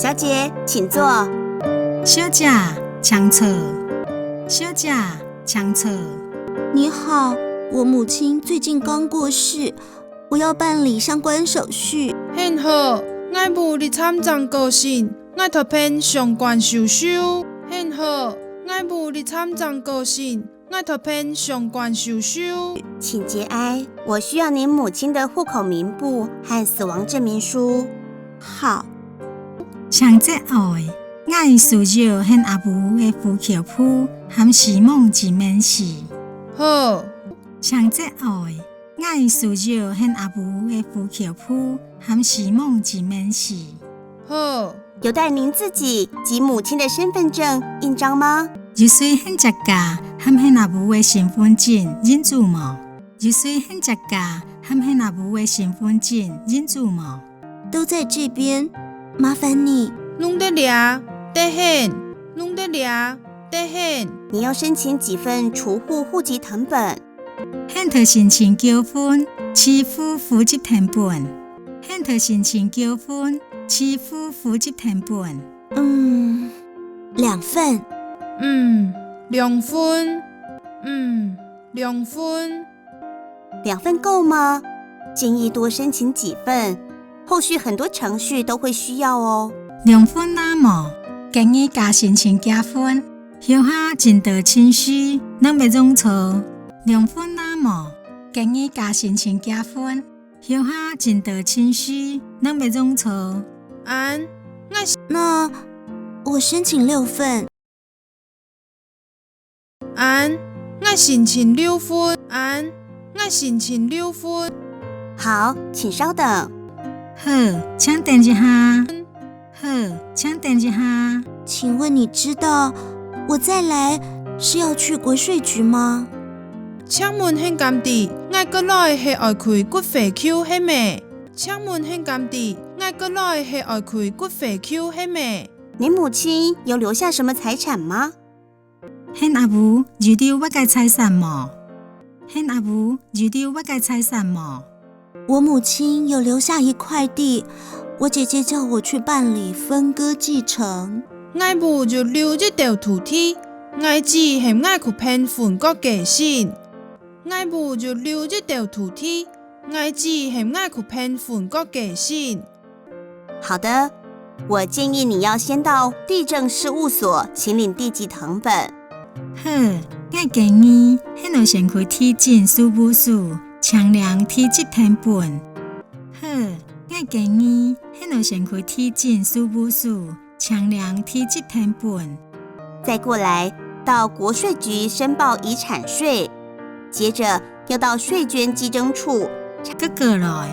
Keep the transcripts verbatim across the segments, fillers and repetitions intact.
小姐，請坐。小姐，請坐。小姐，請坐。你好，我母親最近剛過世，我要辦理相關手續。你好，𠊎母日參正過身，𠊎討辦相關手續。你好，𠊎母日參正過身， 𠊎討辦相關手續。請節哀，我需要您母親的戶口名簿和死亡證明書。好。請節哀，𠊎需要你阿母个戶口簿和死亡證明書。好。請節哀，𠊎需要你阿母个戶口簿和死亡證明書。 好。有帶您自己及母親的身份證印章嗎？有隨你自家和你阿母个身份證印仔無？有隨你自家和你阿母个身份證印仔無？都在這邊，麻煩你。攏在這，得你。攏在這，得你。你要申請幾份除戶戶籍謄本？你討申請幾份除戶戶籍謄本？ 你討申請幾份除戶戶籍謄本？嗯，兩份。嗯，兩份。嗯，兩份。兩份夠嗎？建議多申請幾份，後續很多程序都會需要哦。兩份若無，建議加申請幾份，後下真多程序攏會用著。兩份若無，建議加申請幾份， 後下真多程序攏會用著。恁，𠊎，那我申請六份。恁，𠊎申請六份。恁，𠊎申請六份。好，請稍等。好，請等一下。 好，請等一下。請問你知道我再來是要去國稅局嗎？請問你敢知，𠊎過來係愛去國稅局係無？請問你敢知，𠊎過來係愛去國稅局係無？您母親有留下什麼財產嗎？ 你阿母有留麼个財產無？你阿母有留麼个財產無？我母親有留下一塊地，我姐姐叫我去辦理分割繼承。𠊎母有留一兜土地，𠊎姊喊𠊎去辦分割繼承。𠊎母有留一兜土地，𠊎姊喊𠊎去辦分割繼承。 好的，我建議你要先到地政事務所請領地籍謄本。好，𠊎建議你愛先去地政事務所請領地籍謄本。好，𠊎建議你愛先去地政事務所請領地籍謄本。 再過來到國稅局申報遺產稅，接著又到稅捐稽徵處。閣過來，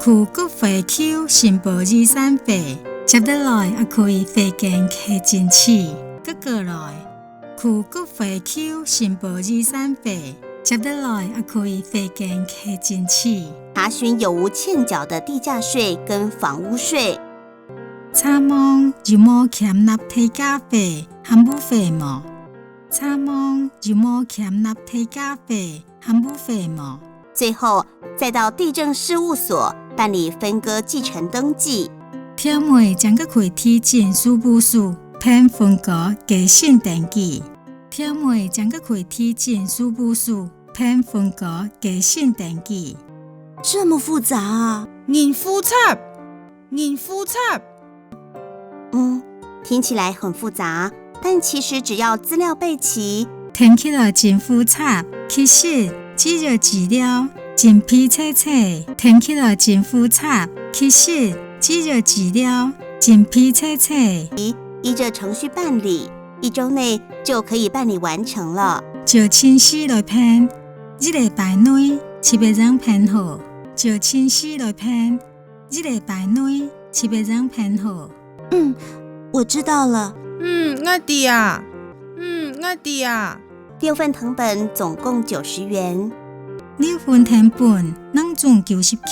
去國稅局申報遺產稅，接下來愛去稅捐稽徵處。閣過來，去國稅局申報遺產稅，接下來愛去稅捐稽徵處。查詢有無欠繳的地價稅跟房屋稅。 查問有無欠納地價稅和屋稅無？查問有無欠納地價稅和屋稅無？最後，再到地政事務所辦理分割繼承登記。最尾正過去地政事務所辦分割繼承登記。最尾正過去地政事務所辦分割繼承登記。這麼複雜啊！恁複雜！ 恁複雜。嗯，聽起來很複雜，但其實只要資料備齊，聽起來真複雜，其實只要資料準備齊齊。聽起來真複雜，其實只要資料準備齊齊。依著程序辦理，一週內就可以辦理完成了。照程序來辦，一禮拜內就會完成好。照程序來辦， 一禮拜內就會完成好。嗯，我知道了。嗯，𠊎知啊。嗯，𠊎知啊。六份謄本總共九十元。六份謄本攏總九十箍。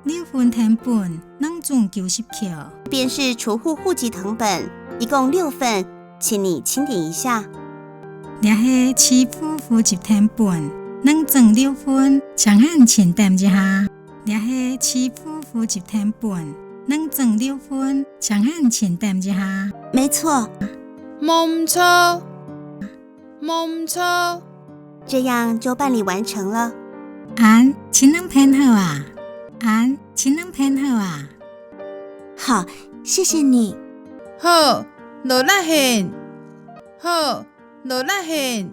六份謄本攏總九十箍。這邊是除戶戶籍謄本，一共六份，請你清點一下。這係除戶戶籍謄本，攏總六份，請你清點一下。 這係除戶戶籍謄本，兩點六分，請你請等一下。沒錯。無毋著，無毋著。這樣就辦理完成了。恁，就恁辦好啊！恁，就恁辦好啊！好，謝謝你。好，勞力你。好，勞力你。